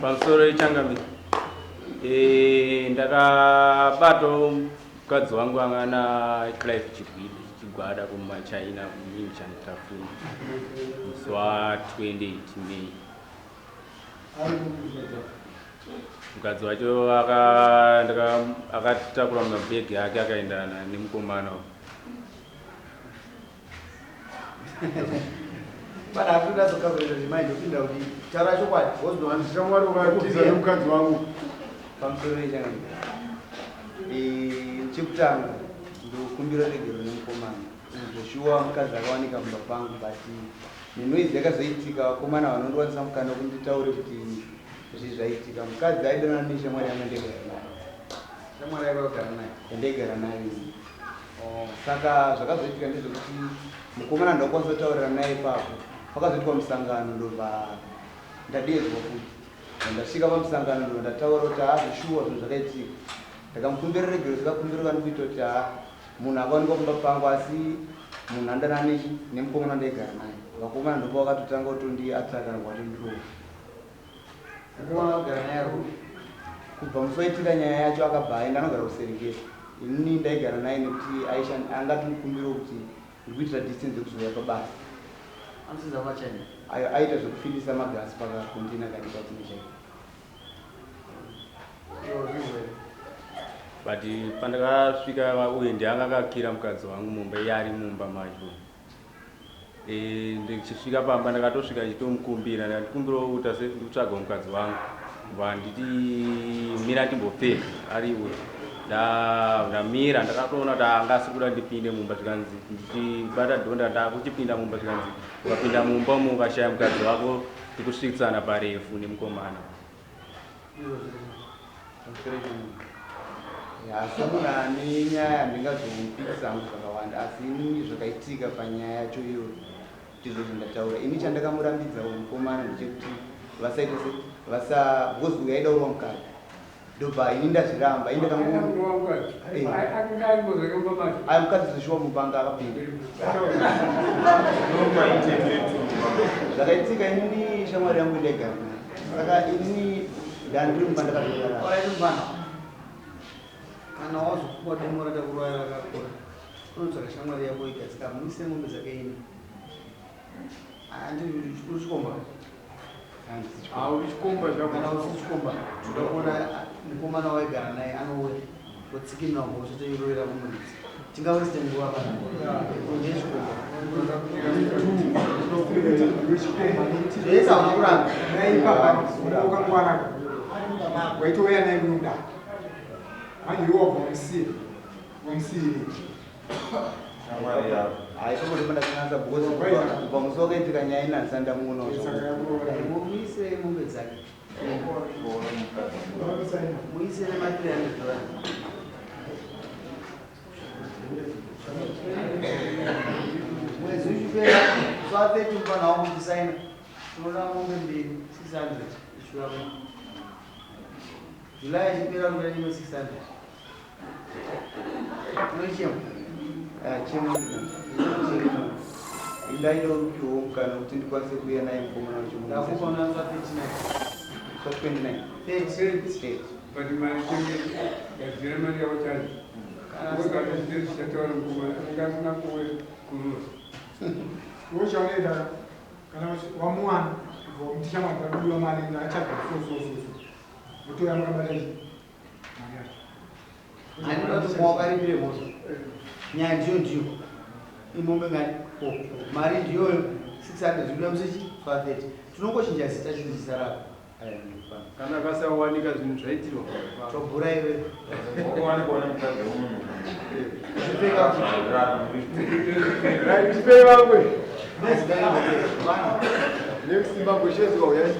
Pamusoro ichangamire. Eh, ndakabatwa mukadzi wangu anga ana Clive Chigwidi Chigwada kumaChina kuMinchani Tafuni musi wa 28 May. Mukadzi wacho akatakura mabhegi ake akaenda nemukomana uyu. Bana akuda zokaverera zvimai ndopinda kuti taura chokwadi shamwari ukatiza nemukadzi wangu. Pamusoro yechangamire. Eh, chekutanga ndokumbira regero nemukomana. Zveshuwa mukadzi akawanika mumba pangu but nenoizi yakazoitika vakomana vanondiwanisa mukana wekuti nditaure kuti zvii zvaitika. Mukadzi aidanana neshamwari yangu ndaigara nayo. Shamwari yako yaugara nayo? Yandaigara nayo ini. Oh, saka zvakazoitika ndezvekuti mukomana ndakwanisa kutaurira naye ipapo. Pakazoitwa musangano ndobva ndadeedzwa futi. Ndasvika pamusangano ndobva ndataura kuti haa zveshuwa zvinhu zvakaitika. Ndakamukumbira regero zvikakumbirwa kandikuita kuti haa munhu akawanikwa kumba pangu asi munhu andana nechi nemukomana ndaigara naye. Vakomana ndopa vakatotanga kutondiataka vatondirova. Mukomana wakagara naye ari kupi? Kubva musi waitika nyaya yacho akabva aenda anogara kuSerengeti. Inini ndaigara naye nekuti Aisha anga atondikumbirawo kuti ndikuitira distance yekuzouya pabasa. Anosenza kwaChina? Ayo aita zvekufilisa magasi pakacontainer kake katine chaiko. But pandakasvika uye ndiye anga akakira mukadzi wangu mumba iye ari mumba macho. Eh, ndichisvika pamba ndakatosvika ndichitomukumbira ndikandikumbirawo kuti ase ndikutsvaga mukadzi wangu vanditi mira ndimbopfeka ari uyo ndamira ndakatoona kuti anga asi kuda ndipinde mumba zvikanzi ndichibata dhonda ndakuchipinda mumba zvikanzi ukapinda mumba umu ukashaya mukadzi wako tikusvitsana parefu nemukomana. Asi munhu ane nyaya handingazomupikisa hangu zvakawanda asi inini zvakaitika panyaya yacho iyoyo ndizvo zvandataura. Ini chandakamurambidza uyu mukomana ndechekuti vasaita se vasa because uyu aida kurova mukadzi ndobva ini ndazviramba ini ndakango ayo mukadzi zveshuwa mupanga akapinda zvakaitika inini shamwari yangu ndaigara naye saka inini ndandiri mumba ndakazogara. Alright mfana. Kana wazopuwa demo ratakurwaya rakakura unotsvaka shamwari yako igadzika muise mombe dzake ine. Andi uri chikomba. Uri chikomba zvako. Kana usi chikomba toda kuona mukomana waigara naye anouya otsikinira mhosva toirovera kumuridzi. Tingaweste nguva pana. Ndiye chikomba. Zvese hauna kuramba. Wakangwara. Waitouya naye kunoda. Manje iwe wabva wamusiya. Wamusiyirei. Hayi soko ndipo ndakanatsa because kubva musi wakaitika nyaya ina handisati ndamuonawo zvakadai. Muisirei mombe dzake. Muisire ma 300 dollars. Mwedzi uchipera zuva 30 mufana wangu uchisaina unoda mombe mbiri 600 ichiuya kuno. July ichipera unoda imwe 600. Unochema? Chema. Ndaida upiwo mukana kuti ndikwanise kuuya naye mukomana wacho. Ndakupa unoanza 39. 29. 30. But mari gadzira mari yako chacho. Kana mukomana anga asina kuwe kurura. Iwe chaunoita kana wamuwana ubva wamuti shamwari pakudiwa mari ndakachaga so so so so. Wotouya makabata chii? Mari yacho. Anoda kuti wakaripire mhosva. Nyaya ndiyo ndiyo. Imombe ngani? Four. Mari ndiyoyo 600 zvikuda musechi 530. Tinongochinja zita chinhu chisarapa. Kana akasawanika zvinhu zvaitirwa. Tobhura iwe. Wakawanikwa nemukadzi wemunhu. Zvipfeka Right, tipei vamwe. Next Zimbabwe shezwa uyai.